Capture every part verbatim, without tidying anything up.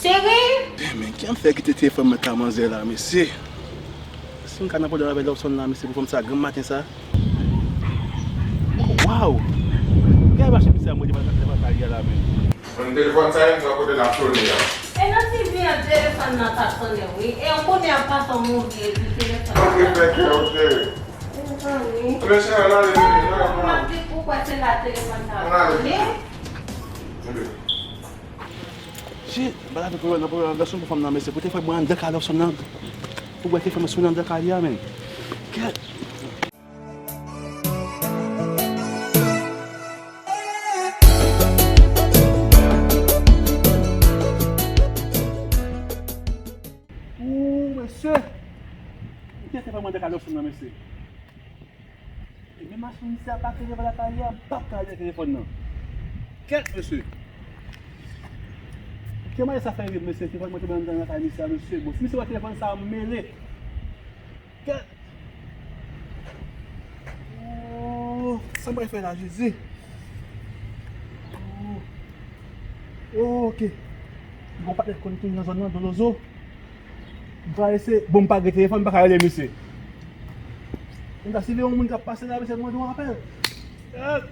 Cheri! Damn, men, kijan m fè kite telefòn mwen ka manzè la, mesye? Si m ka nan pwoblèm avè Love Song la, mesye, pou fanm sa, granm maten sa. Waw! Gade mache misye a mwen devan nan kay a la, men. Telefòn sa, yon kote l ap sone a. E nan T V an, telefòn nan t ap sone, wi. E ou konnen ap pase yon movie epi telefòn nan t ap sone. Ok, fè kè, ok. Mezanmi. Mesye, ann ale, ann ale, ann ale. Ou kwè se la telefòn sa ap sone? Shit, m pa t ap nan pwoblèm avè Love Song pou fanm nan, mesye. Pou telefòn mwen anndan kay Love Song nan. Pou wè telefòn mwen sou anndan kay li a, men. Kèt. Ooh, mesye. Ou te fè mwen de kado sou nan, mesye. E menm machin misye a pake devan lakay li a, m p ap ka ale telefòn nan. Kèt, mesye. Ki manje sa fè rive, mesye? Telefòn mwen tonbe anndan lakay misye a, mesye. Bon, si misye wè telefòn sa a, m mele. Kèt. Oh, sa m pral fè la, Jezi? Oh. Oh, ok. Gon patnè k konn tounen nan zòn nan, Dolozo. M pral eseye, bon, m pa gen telefòn, m pa ka rele misye. Mwen ta si gen yon moun k ap pase la, mesye, mande yon apèl. Kèt.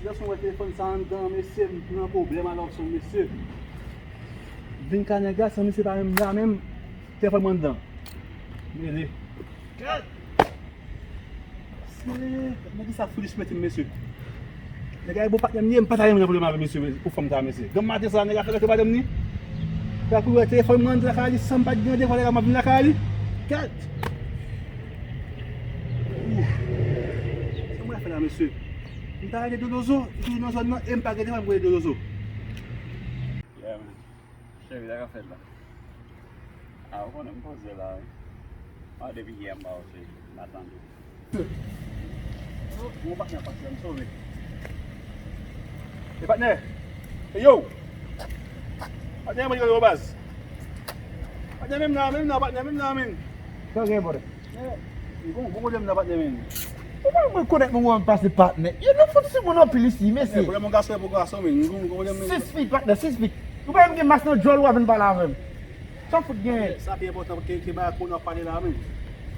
Si Love Song wè telefòn sa anndan, mesye, m nan pwoblèm a Love Song, mesye. Vin ka nèg la, san misye pa menm la menm, telefòn mwen anndan. Mele. Kèt. Mesye, nèg sa foolish mete m, mesye. Nèg la e bon patnè m li ye, m pa ta renmen nan pwoblèm avè misye, pou fanm sa, mesye. Granm maten sa, nèg la fè rete patnè m li. Fè kou wè telefòn mwen anndan lakay li, san m pa t gen randevou avè l, m ap vin lakay li. Kèt. Ooh. Sa mwen fè la, mesye? M ta rele Dolozo, li toujou nan zòn nan, e m pa gen telefòn pou rele Dolozo. Yeah, man. Cheri, sa k ap fèt la? A, ou konnen m poze la, wi. A, depi yè m pa wè w, cheri. M pa tande. Yon patnè pase la, m sove. E patnè! E yo! Patnè, mwen, yo, baz! Patnè, menm nan, menm nan, patnè, menm nan, menm! Sa w gen, brother? Men, m gon gwo pwoblèm nan, patnè, men. Ou pa mwen konèt mwen wè m pase patnè. Yo nan fout sou moun anpil isi, mesye. Pwoblèm yon gason pou gason, men. M gon gwo pwoblèm, men. Sis feet, patnè, sis feet. Ou pa menm gen mas nan djòl ou ap vin pale avè m. Sa w fout gen? Sa pi enpòtan ke, ke bagay kowona w ap pale la, men.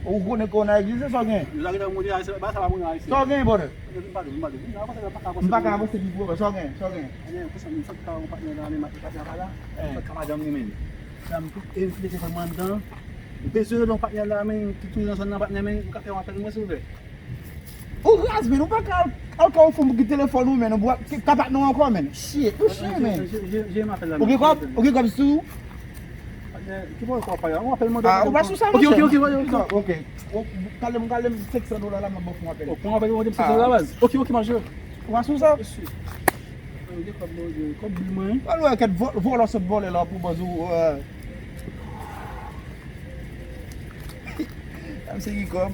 Ou konnen kowona egziste, sa w gen? Yo lage nan moun ayisyen, bagay sa pa moun ayisyen. Sa w gen, brother? Vin pale, vin pale, vin pale, vin pale, vin pale. M pa ka avanse pi, brother, sa w gen? Sa w gen? Ebyen, pou sa, m sot ka yon patnè la, men, m pa ka pale. Eh. M sot ka madanm li, men. Sa m tout, e, m kite telefòn mwen anndan. M bezwen rele yon patnè la, men, ki tounen nan zòn nan, patnè, men, ou ka fè yon apèl mwen, silvouplè? Ou raz, men, ou pa ka al, al ka yon fanm ki telefòn ou, men, ou ka patnè w ankò, men. Shit, ou chen, men. Je, je, je, je m apèl la, men. Ou gen kòb? Ou gen kòb sou ou? Patnè, ki bò w ap pale? Yon apèl mwen. Ah, ou pa sou sa, monchè. Ok, ok, ok, ok. Ok. Ou, kale m, kale m senk san dola la, m ap ba w fè yon apèl. Oh, pran apèl mwen, senk san dola, baz. Ok, ok, mache. Ou pa sou sa? Mwen gen kòb mwen, gen kòb bil mwen. Al wè kèt vò-, vòlò sot vòlè la pou baz ou, euh. Sa misye ki kòb.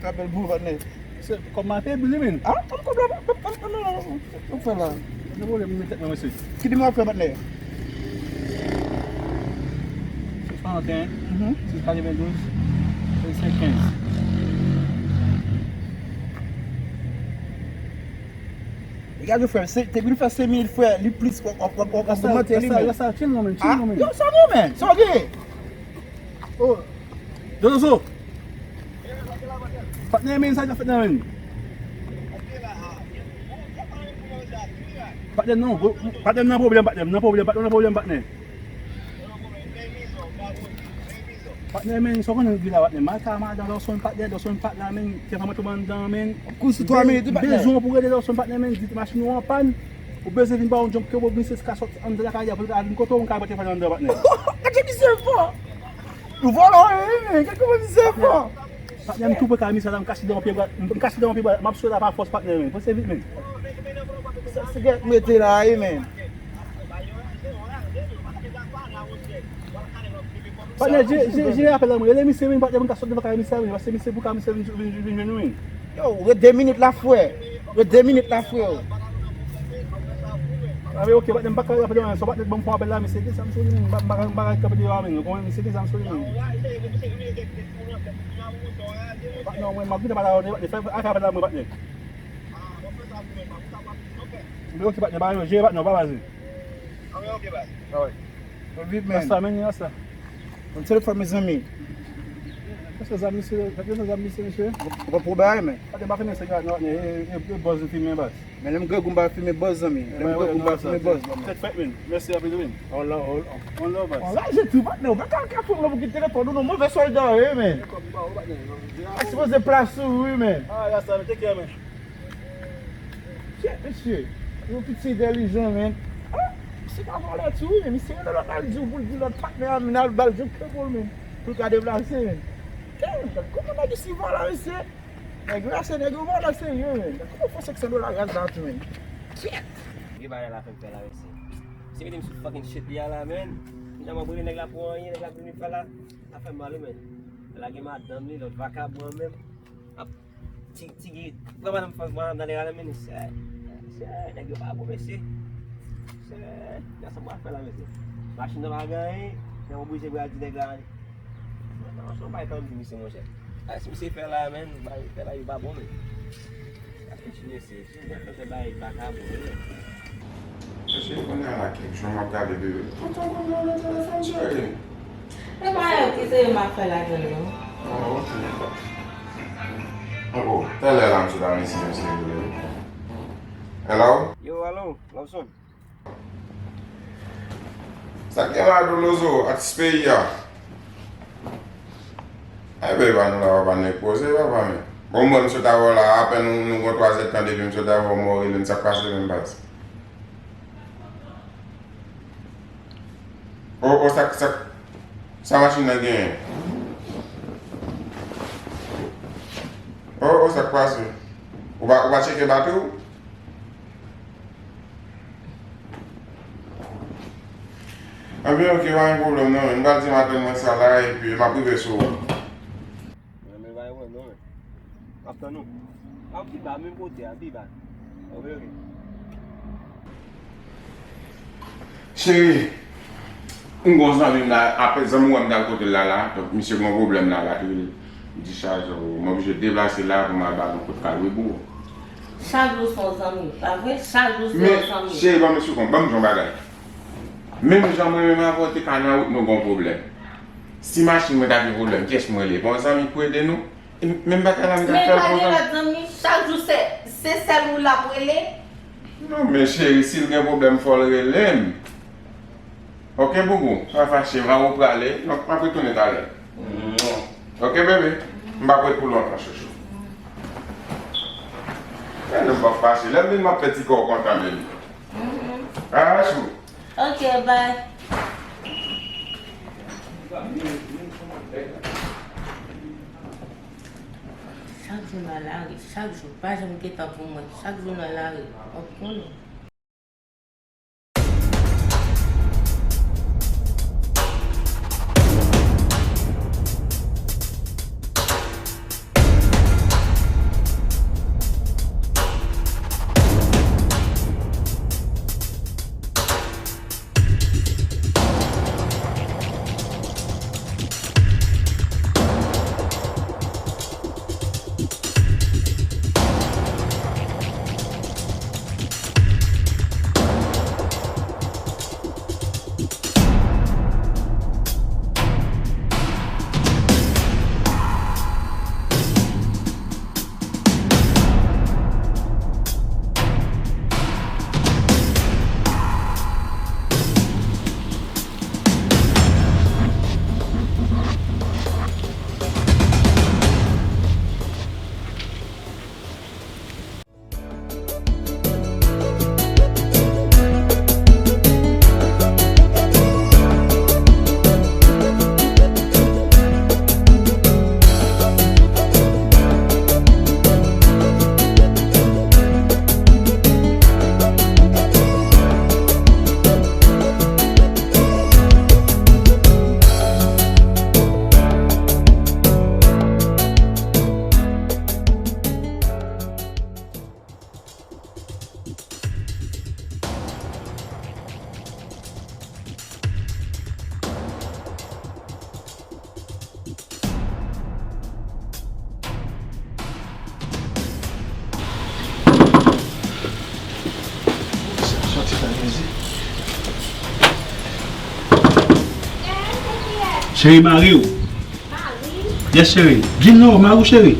K ap bèl pou patnè. Se kòb mwen ap peye bil li, men. Ah, kòb, kòb la, pa, pa, pa, non, non, non, non, fè la. Gen pwoblèm, men tèt mwen, mesye. Ki nimewo w ap fè, patnè? Sis swasanteyen, sis katrevendouz, vennsenk kenz. Gade, frè, se, te vin fè senk minit, frè, li plis, w ap, w ap, w ap ogmante li, men. Sa, sa, sa, chill non, men, chill non, men. Yo, sa w gen, men? Sa w gen? Oh, Dolozo! Patnè, men, sa k ap fèt la, men? Patnè, non, patnè, m nan pwoblèm, patnè, m nan pwoblèm, patnè, m nan pwoblèm, patnè. Patnè, men, sa w konnen ki la, patnè? M al ka madan Dawson, patnè, Dawson pa t la, men, telefòn mwen tonbe anndan, men. Kou sou twa minit, patnè. Bezwen w pou rele Dawson, patnè, men, di machin ou an pàn. Ou bezwen vin ba yon djòb ke w glise ka sot anndan lakay la, pou l ka vin kote w, m ka mete fè anndan, patnè. Gade misye fò! Ou vòlò, wi, men, gade kòman misye fò! Patnè, m tou pre kay misye la, m kache dan yon pye bwa, m kache dan yon pye bwa, m ap sot la pa fòs, patnè, men. Panse vit, men. Sa, se gèt mete la, wi, men. Patnè, je, je, je apèl la, mwen. Rele misye, men, patnè, mwen ka sot devan kay misye, men. Paske misye pou kay misye vin, vin, vin, vin jwenn ou, men. Yo, ret de minit la, frè. Ret de minit la, frè. A, men, ok, patnè, m pa ka rapele, men. Son patnè, ban m fè yon apèl la, misye gen zam sou li, men. M pa, m pa, m pa ka kanpe deyò a, men. Ou konprann, misye gen zam sou li, men. Patnè, mwen, m ap gentan pale avè w, patnè. Fè, fè apèl la, mwen, patnè. Men, ok, patnè, pa jere, patnè, pa baze. Ok, bye. Alright. Bon, viv, man. Rasta, men, rasta. Yon telefòn, mezanmi. Èske zam misye, èske se zam misye, mesye? Ou pa pou bagay, men. Ate, pa fè mesye gade, non, e, e, e, e bòz nou filme, baz. Men lè m grangou m pa filme bòz, zanmi. Lè m grangou m pa filme bòz, zanmi. Tèt fèt, men. Mèsi anpil, men. On love, on love. On love, baz. On love, je tou, patnè, ou pa ka, ka fè yon moun ki telefòn, ou non, move sòlda, wi, men. Ou pa sipoze plas ou, wi, men. Ah, rasta, men, take care, men. Shit, mesye. Yon piti entèlijan, men. Ah, misye ka vòlè tou, wi, men misye rele lòt la, l di w pou l di lòt patnè a, men al ba l jwenn kè pou l, men. Pou l ka deplase, men. Damn, gad kòman nèg isi vòlè, mesye. Nèg yo, se nèg yo vòlè serye, men. Gad kòman fè senk san dola raz la tou, men. Shit. Gen bagay la fè m fè la, mesye. Se mete m sou fucking shit li a la, men. Finalman, mwen rele nèg la pou anyen, nèg la vini fè la. Sa fè m mal, wi, men. Lage madanm li, lòt vakabon an menm. Ap Ti, ti Guy, pran madanm, pran madanm nan lè a, men, sè, sè, nèg yo pa bon, mesye. Sè, gad sa m pral fè la, mesye. Machin nan pa gen anyen, men oblije pral di nèg la, non, non, se yon bagay kanmenm, misye, monchè. Sa misye fè la, men, bagay fè la, yo pa bon, men. Gad mesye, mesye, mesye, fè bagay vakabon, wi. Mesye, kounye a la, kèk jou m ap gade bebe. Tonton Gòm nan nan telefòn, cheri. E pa yo ki se yo m ap fè ladann, non. Oh, ok. Oh, talè la, m sot a mesye, mesye, mesye. Hello? Yo, alo, Lawson. Sa k gen la, Dolozo, atis peyi a? Ay, bebe, pa nou la, papa, nèg poze, papa, men. Bon, mwen, m sot avè w la, apèn nou, nou gon twazèdtan depi m sot avè w, mwen, w rele m, sa k pase menm, baz? O, o, sa, sa, sa machin nan genyen? O, o, sa k pase? Ou pa, ou pa tcheke batri w? Anben, ok, pa gen pwoblèm, non, men. M pral di madanm mwen sa la, epi m ap rive sou ou. Mwen, men, pa gen pwoblèm, non, men. M ap tann ou. M ap pi ba, menm kote a, pi ba. Ok, ok. Cheri, m gon zanmi m la, apre zanmi w wè m t al kote l la, la. Donk, misye gon pwoblèm la, batri l dichaje, m oblije deplase la pou m al ba l yon kout kal, wi, boo. Chak jou se yon zanmi, pa vre? Chak jou se yon zanmi. Men, cheri, ban m esplike w, ban m di w yon bagay. Menm jan mwen menm avè w te ka nan wout, nou gon pwoblèm. Si machin mwen ta gen pwoblèm, kiyès mwen rele? Bon, zanmi pou ede nou? E menm bagay la, m ta fè l pou zanmi. Men pa gen lòt zanmi, chak jou se, se sèl ou l ap rele. Non, men cheri, si l gen pwoblèm, fò l rele m. Ok, boubou, pa fache, m ap prale, m ap, m ap retounen talè. Ok, bebe, m p ap ret pou lontan, chouchou. Gade m p ap fache, lè m vin, m ap fè ti kò w kontan, bebe. Ah, chou. Ok, bye. Chak jou nan lari, chak jou. Pa janm gen tan pou mwen. Chak jou nan lari. W ap konnen. Cheri, mari w. Yes, cheri. Vin non, mari w, cheri.